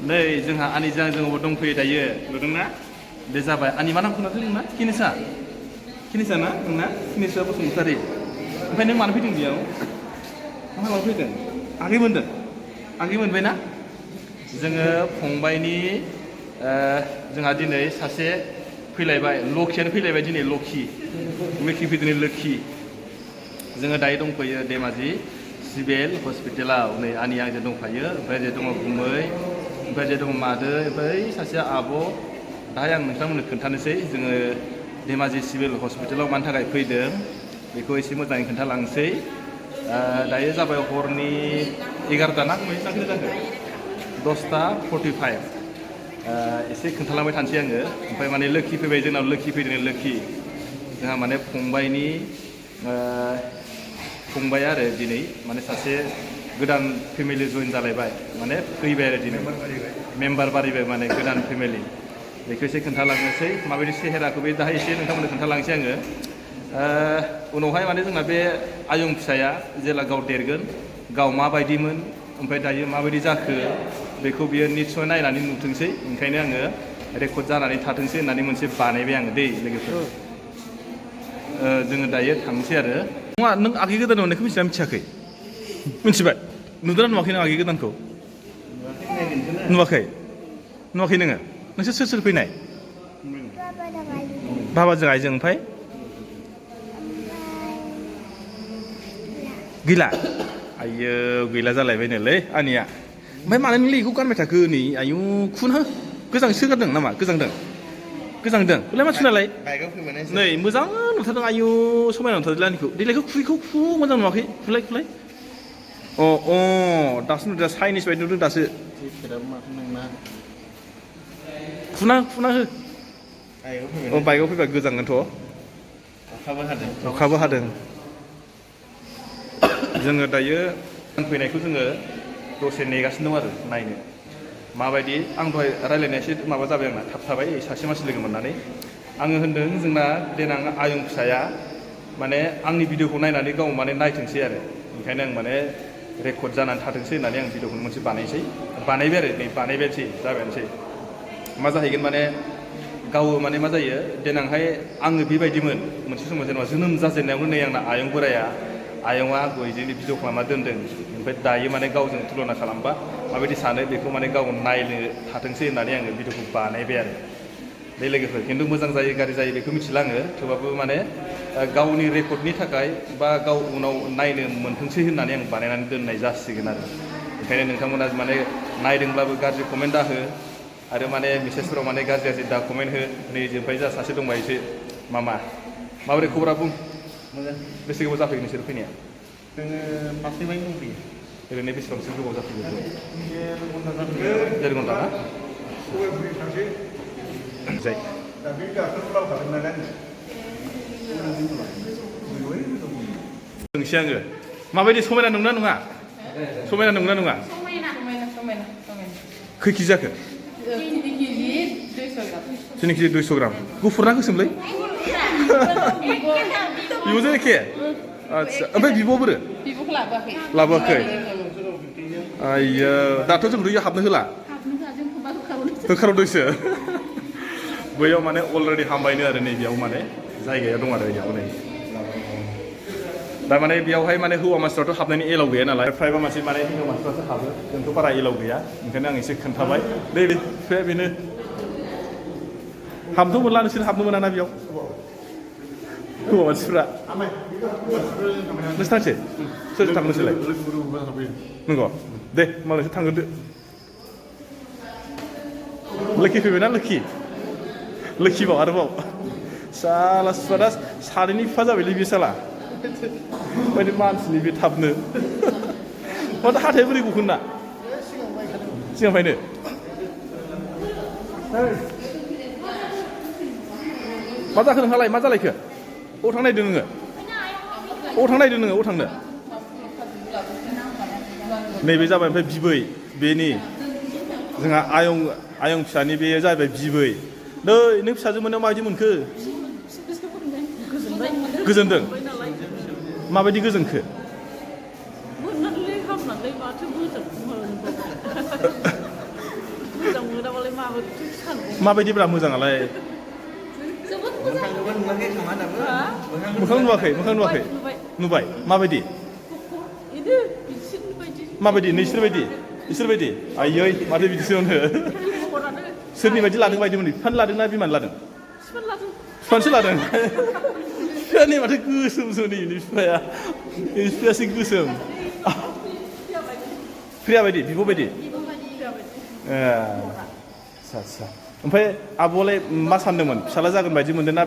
नै जोंहा आनिजों जोंबो दंफैयो दायो नुदोंना बे जाबाय आनि मा नाम खोनादों नोंना किनिसा ना नोंना किनिसा बसुमतारी ओमफ्राय नों मानो फैदों बेयाव मानो फैदों आगै मोनबाय ना जोङो फंबायनि जोंहा दिनै सासे फैलायबाय लकियानो फैलायबाय दिनै लकि फैदों लोखि जोङो दायो दंफैयो धेमाजि सिभिल हस्पिटालाव नै आनि आंजों दंफायो ओमफ्राय जे दङ गुमै ओमफ्राय जे दङ मादै ओमफ्राय सासे आब' दाहाय आं नोंथांमोननो खोन्थानोसै जोङो धेमाजि सिभिल हस्पिटालाव मानि थाखाय फैदों बेखौ एसे मोजाङै खोन्थालांसै दायो जाबाय हरनि 11ता ना बेसेबां जाखो 10:45 एसे खोन्थालांबाय थानोसै आङो ओमफ्राय माने लोखि फैबाय जोंनाव लोखि फैदों लोखि जोंहा माने फंबाया आरो दिनै माने सासे गोदान फेमिलि जइन जालायबाय माने फैबाय आरो दिनै मेम्बार बारायबाय माने गोदान फेमिलि बेखौ एसे खोन्थालांनोसै माबायदि सेहेराखौ बे दाहाय एसे नोंथांमोननो खोन्थालांसै आङो उनावहाय माने जोंना बे आयं फिसाया जेला गाव देरगोन गाव माबायदिमोन ओमफ्राय दायो माबायदि जाखो बेखौ बियो निस्सय नायनानै नुथोंसै ओंखायनो आङो रेकर्ड जानानै थाथोंसै होननानै मोनसे बानायबाय आङो दै लोगोफोर जोङो दायो थांसै आरो नङा नों आगै गोदान होननायखौ मिथिना मिथियाखै मिथिबाय नुदोंना नुवाखै नों आगै गोदानखौ नुवाखै नोङो नोंसोर सोर फैनाय बाबाजों आइजों ओमफ्राय गैला आइयो गैला जालायबायनोलै आनिया ओमफ्राय मानो नोंलाय बेखौ गानबाय थाखो नै आयु खुना गोजांदों नामा गोजांदों बेलाय मा सुनालाय नै मोजां नुथारदों आयु समायना नुथारदों आंनिखौ देलायखौ खुयैखौ मोजां नुवाखै खुलाय अ दासो नुदों चाइनिस बायदि नुदों दासो खुना हो बाइकआव फैबा गोजांगोनथ' अखाबो हादों जोङो दायो फैनायखौ जोङो दसे नेगासिनो दं आरो नायनो माबायदि आं दहाय रायज्लायनाया एसे माबा जाबाय आंना थाबथाबाय सासे मानसि लोगो मोननानै आङो होन्दों जोंना देनां आयं फिसाया माने आंनि भिडिअखौ नायनानै गाव माने नायथोंसै आरो ओंखायनो आं माने रेकर्ड जानानै थाथोंसै होननानै आं भिडिअखौनो मोनसे बानायबाय आरो नै बानायबायसै जाबायानोसै मा जाहैगोन माने गाव माने मा जायो देनांहाय आङो बेबायदिमोन मोनसे समाव जेनेबा जोनोम जाजेननायावनो नै आंना आयं बोराया आयंआ आंखौ बिदिनो भिडिअ खालामना दोनदों ओमफ्राय दायो माने गावजों तुलना खालामबा माबायदि सानो बेखौ माने गाव नायनो थाथोंसै होननानै आङो भिडिअखौ बानायबाय आरो बे लोगोफोर खिन्थु मोजां जायो गाज्रि जायो बेखौ मिथिला आङो थेवबाबो माने गावनि रेकर्डनि थाखाय बा गाव उनाव नायनो मोनथोंसै होननानै आं बानायनानै दोननाय जासिगोन आरो ओंखायनो नोंथांमोना माने नायदोंब्लाबो गाज्रि कमेन्ट दाहो आरो माने मेसेजफोराव माने गाज्रि दा कमेन्ट हो नै ओमफ्राय जा सासे दंबाय एसे माबोरै खबरा बुं मोजां बेसे गोबाव जाफैगोन नोंसोर फैनाया जोङो फारसेनिफ्रायनो दंफैयो ओरैनो बेसेबांसो गोबाव जाफैगोन 1.5 घन्टा ना जाय दा बे गाखोनो लाबोखादों नालाय सोंसै आङो माबायदि समायना नंना नङा समायना खै केजि जाखो 3 केजि 200 ग्राम गुफुर ना गोसोमलै बिब'जों एखे आदसा ओमफ्राय बिब'फोर लाबोआखै आइयो दाथ' जों बैयाव हाबनो होला होखारहरदोंसो बैयाव माने अलरेडि हामबायनो आरो नै बेयाव माने जायगाया दं आरो बेयाव नै दा माने बेयावहाय माने हौवा मानसिफ्राथ' हाबनायनि एलाव गैया नालाय फ्रायबा मानसि माने हिनजाव मानसिफ्रासो हाबो जोंथ' बारा एलाव गैया ओंखायनो आं एसे खोन्थाबाय बेनो हाबनो मोनला नोंसोर हाबनो मोना ना बेयाव हौवा मानसिफ्रा नोंसोर थांसै सोरजों थांनो नोंसोरलाय नंगौ दे होमबा नोंसोर थांग्रोदो लोखि फैबायना लोखिबाव आरोबाव साला सुवादा सानैनि बिफा जाबायलै बे साला बायदि मानसिनि बे थाबनो माथो हाथाया बोरै गखोन ना सिगांनिफ्रायनो मा जाखो नोंहालाय मा जालायखो अ थांनो नागिरदों नोङो अ थांनो नैबे जाबाय ओमफ्राय बिबै बेनि जोंहा आयं फिसानि बे जाहैबाय बिबै नै नों फिसाजो मोननायाव माबायदि मोनखो गोजोनदों माबायदि गोजोनखो माबायदिब्रा मोजाङालाय जोबोद मोजां मोखां नुवाखै नुबाय माबायदि इदि बिसोरनि बायदि माबायदि नोंसोर बायदि आयै माथो बिदिसो होनो हरानो सोरनि बायदि लादों बायदिमोन बिफान लादोंना बिमान लादों सिफान लादों बिफानसो लादों बिफानि माथो गोसोमसो नै बिफाया बिफायासो गोसोम प्रिया बायदि बिब' बायदि आदसा ओमफ्राय आब'आलाय मा सानदोंमोन फिसाला जागोन बायदि मोनदों ना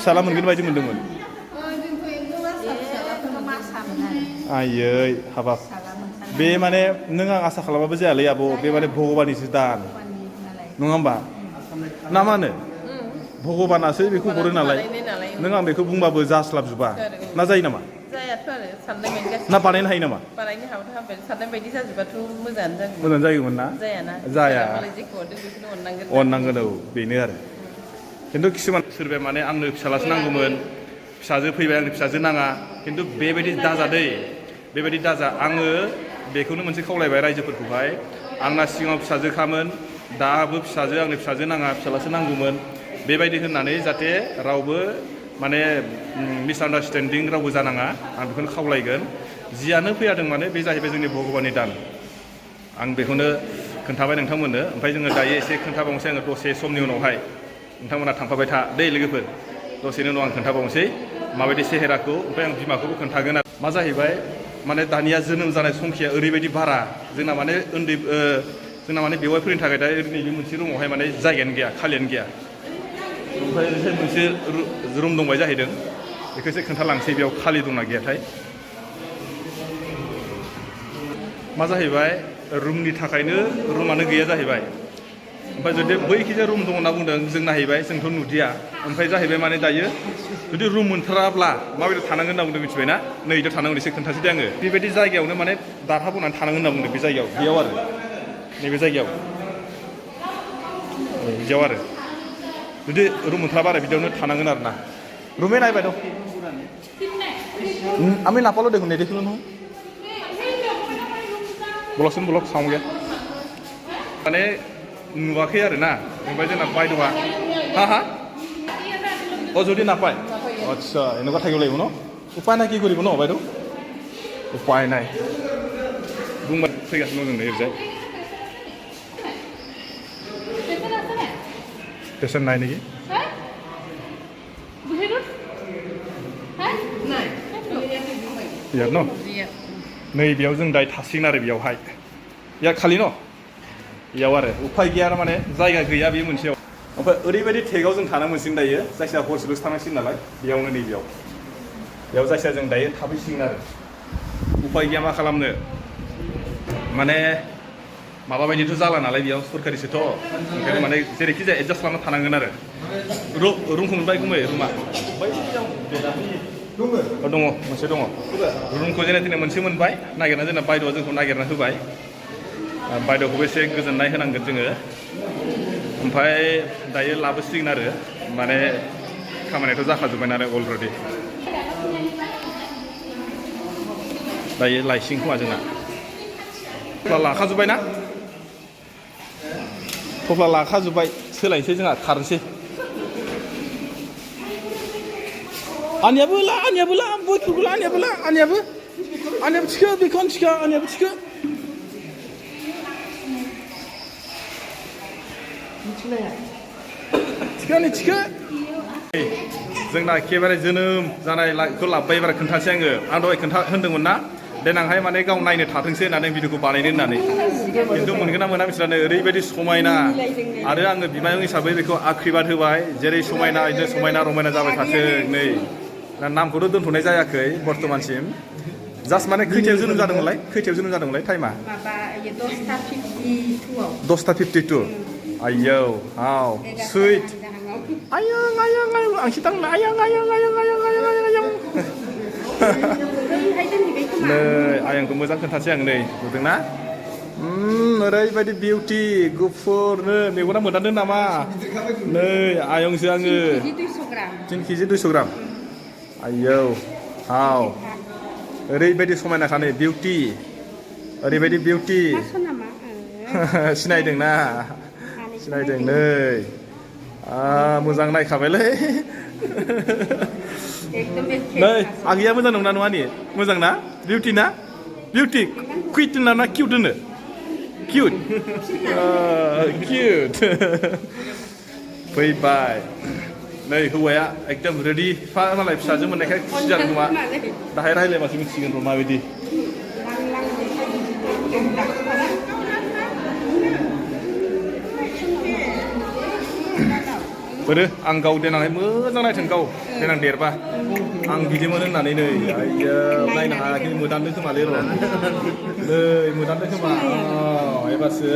फिसाला मोनगोन बायदि मोनदोंमोन आयै हाबाब बे माने नों आं आसा खालामाबो जायालै आब' बे माने भगबाननिसो दान नङा होमबा ना मा होनो भगबानासो बेखौ हरो नालाय नों आं बेखौ बुंबाबो जास्लाबजोबा ना जायो नामा जायाथ' आरो साननाय बायदि गासिबो ना बानायनो हायो नामा बानायनो हाबाथ' साननाय बायदि जाजोबाथ' मोजाङानो जागोन मोजां जायोमोन ना जायाना जाया मालाय जेखौ हरदों बेखौनो अननांगोन औ बेनो आरो खिन्थु किसुमान सोरबाया माने आंनो फिसालासो नांगौमोन फिसाजो फैबाय आंनो फिसाजो नाङा खिन्थु बेबायदि दाजा दै बेबायदि दाजा आङो बेखौनो मोनसे खावलायबाय रायजोफोरखौहाय आंना सिगाङाव फिसाजोखामोन दाबो आंनो फिसाजो नाङा फिसालासो नांगौमोन बेबायदि होननानै जाहाथे रावबो माने मिसआन्डारस्टेन्डिं रावबो जानाङा आं बेखौनो खावलायगोन जियानो फैयादों माने बे जाहैबाय जोंनि भगबाननि दान आं बेखौनो खोन्थाबाय नोंथांमोननो ओमफ्राय जोङो दायो एसे खोन्थाबावनोसै आङो दसे समनि उनावहाय नोंथांमोना थांफाबाय था दै लोगोफोर दसेनि उनाव आं खोन्थाबावनोसै माबायदि सेहेराखौ ओमफ्राय आं बिमाखौबो खोन्थागोन आरो मा जाहैबाय माने दानिया जोनोम जानाय संख्या ओरैबायदि बारा जोंना माने जोंना माने बेवहाय फैनो थाखाय दा नैबे मोनसे रुमावहाय माने जायगायानो गैया खालियानो गैया ओमफ्राय मोनसे रुम दंबाय जाहैदों बेखौ एसे खोन्थालांसै बेयाव खालि दंना गैयाथाय मा जाहैबाय रुमनि थाखायनो रुमानो गैया जाहैबाय ओमफ्राय जुदि बैखिजाया रुम दं होनना बुंदों जों नायहैबाय जोंथ' नुदिया ओमफ्राय जाहैबाय माने दायो जुदि रुम मोनथाराब्ला माबायदि थानांगोन होनना बुंदों मिथिबाय ना नै बिदियाव थानांगोन एसे खोन्थासै दे आङो बेबायदि जायगायावनो माने दारहा बनानै थानांगोन होनना बुंदों बे जायगायाव बेयाव आरो नैबे जायगायाव बिदियाव आरो जुदि रुम मोनथाराबा आरो बिदियावनो थानांगोन आरो ना रुमे नायबाय दं আমি নাপালো দেখুন নেদেখিলো নহয় বলকচোন বলক চাওঁগৈ মানে নুৱাखै আৰু না ओमफ्राय जोंना बायद'आ হা অ যদি নাপায় আচ্ছা এনেকুৱা থাকিব লাগিব ন উপায় নাই কি কৰিব ন বাইদেউ উপায় নাই बुंबाय फैगासिनो दं जोंनो ओरैजाय पेसेन्ट नाय नेকি बियाव न नै बेयाव जों दायो थासिगोन आरो बेयावहाय बिया खालि न बेयाव आरो उफाय गैया माने जायगा गैया बे मोनसेयाव ओमफ्राय ओरैबायदि टेगाव जों थानो मोनसिगोन दायो जायखिया हरसेल'सो थानांसिगोन नालाय बेयावनो नै बेयाव जायखिया जों दायो थाफैसिगोन आरो उफाय गैया मा खालामनो माने माबा बायदिथ' जाला नालाय बेयाव सरकारिसोथ' ओंखायनो माने जेरैखि जाया एडजास्ट खालामना थानांगोन आरो रुमखौ मोनबाय गुमै रुमा दङ मोनसे दङ रुमखौ जेने थेने मोनसे मोनबाय नागिरना जोंना बायद'आ जोंखौ नागिरना होबाय बायद'खौबो एसे गोजोननाय होनांगोन जोङो ओमफ्राय दायो लाबोसिगोन आरो माने खामानियाथ' जाखाजोब्बाय नालाय अलरेडि दायो लायसिगोन खोमा जोंना थफ्ला लाखाजोब्बाय ना थफ्ला लाखाजोब्बाय सोलायनोसै जोंहा खारनोसै आंनियाबो ला बयखौबो ला आंनियाबो थिखो बेखौनो थिखो आंनियाबो थिखो थिखो जोंना एखेबारे जोनोम जानायखौ लाबोबाय एबार खोन्थासै आं दहाय होनदोंमोन ना देनांहाय माने गाव नायनो थाथोंसै होननानै भिडिअखौ बानायनो होननानै खिन्थु मोनगोन ना मोना मिथिलानो ओरैबायदि समायना आरो आङो बिमायं हिसाबै बेखौ आख्रिबाद होबाय जेरै समायना बिदिनो समायना रमायना जाबाय थाथों नै नामखौथ' दोनथ'नाय जायाखै बर्थमानसिम जास्ट माने खैथायाव जोनोम जादोंमोनलाय टाइमा 10ता 52 आयौ हाव सुइट आयं आंसो दांना आयं नै आयंखौ मोजां खोन्थासै आं नै नुदोंना ओरैबायदि बिउटि गुफुरनो मेगना मोदानदों नामा नै आयंसो आङो 3 केजि 200 ग्राम आयौ हाव ओरैबायदि समायनाखा नै बिउटि ओरैबायदि बिउटि सिनायदोंना सिनायदों नै मोजां नायखाबायलै नै आगैया मोजां नंना नङा नि मोजां ना बिउटि ना बिउटि कुइट होनना ना किउट होनो किउट किउट फैबाय नै हौवाया एकदम रेडि मालाय फिसाजो मोननायखाय खुसि जादों खोमा दाहाय रायज्लायबासो मिथिगोन र' माबायदि बोरो आं गाव देनांहाय मोजां नायथों गाव देनां देरबा आं बिदिमोन होननानै नै आइया नायनो हायाखै मोदानदों खोमालै र' नै मोदानदों खोमा एबारसो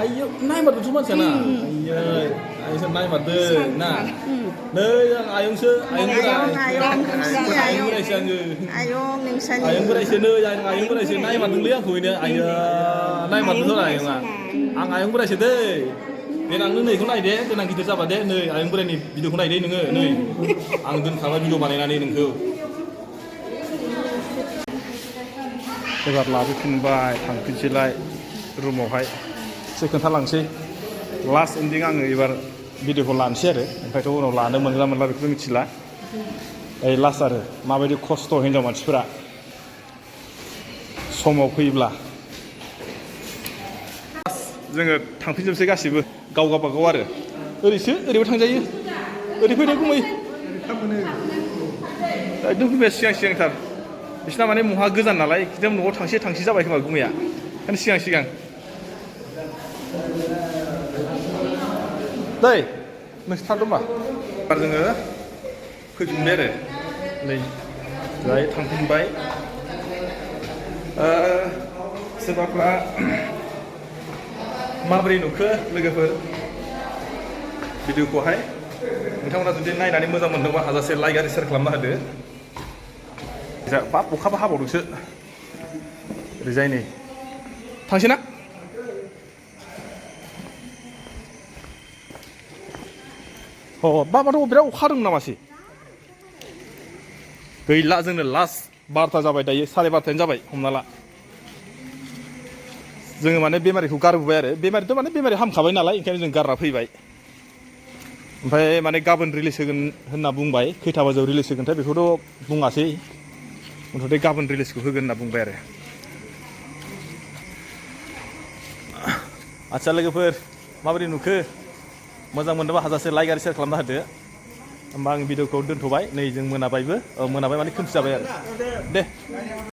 आइयो नायमारदोंथ' मानसियाना आइयै आइसो नायमारदों ना नै आं आयंसो आयं बोरायसो आङो आयं बोरायसो नै आं आयं बोरायसो नायमारदोंलै आंखौ बेनो आइया नायमारदोंथ' आयंआ आं आयं बोरायसो दै देनां नों नैखौ नायदे देनां गिदिर जाबा दे नै आयं बोरायनि भिडिअखौ नायदे नोङो नै आं दोनखाबाय भिडिअ बानायनानै नोंखौ एबार लाबोफिनबाय थांफिनसैलाय रुमावहाय एसे खोन्थालांसै लास्ट एन्डिं आङो एबार भिडिअखौ लानोसै आरो ओमफ्रायथ' उनाव लानो मोनला मोनला बेखौथ' मिथिला ओइ लास्ट आरो माबायदि खस्थ' हिनजाव मानसिफोरा समाव फैयोब्ला जोङो थांफिनजोबसै गासिबो गाव गावबागाव आरो ओरैसो ओरैबो थांजायो ओरै फैदो गुमै एकदम गुमैया सिगां सिगांथार बिसिना माने महा गोजान नालाय एकदम न'आव थांसि जाबाय खोमा गुमैया ओंखायनो सिगां सिगां दै नोंसोर थांदों होनबा एबार जोङो फैफिनबाय आरो नै जाय थांफिनबाय सोरबाफ्रा माबोरै नुखो लोगोफोर भिडिअखौहाय नोंथांमोना जुदि नायनानै मोजां मोनदोंबा हाजासे लाइक आरो शेयार खालामना होदो बाब अखाबो हाबावदोंसो ओरैजाय नै थांसै ना बाबाथ' बिराद अखा हादोंमोन नामासै गैला जोंनो लास्ट 12ता जाबाय दायो 12:30 जाबाय हमना ला जोङो माने बेमारिखौ गारबोबाय आरो बेमारिथ' माने बेमारि हामखाबाय नालाय ओंखायनो जों गारना फैबाय ओमफ्राय माने गाबोन रिलिज होगोन होनना बुंबाय खैथा बाजियाव रिलिज होगोनथाय बेखौथ' बुङासै मथथे गाबोन रिलिजखौ होगोन होनना बुंबाय आरो आदसा लोगोफोर माबोरै नुखो मोजां मोनदोंबा हाजासे लाइक आरो शेयार खालामना होदो होमबा आं भिडिअखौ दोनथ'बाय नै जों मोनाबायबो मोनाबाय माने खोमसि जाबाय आरो दे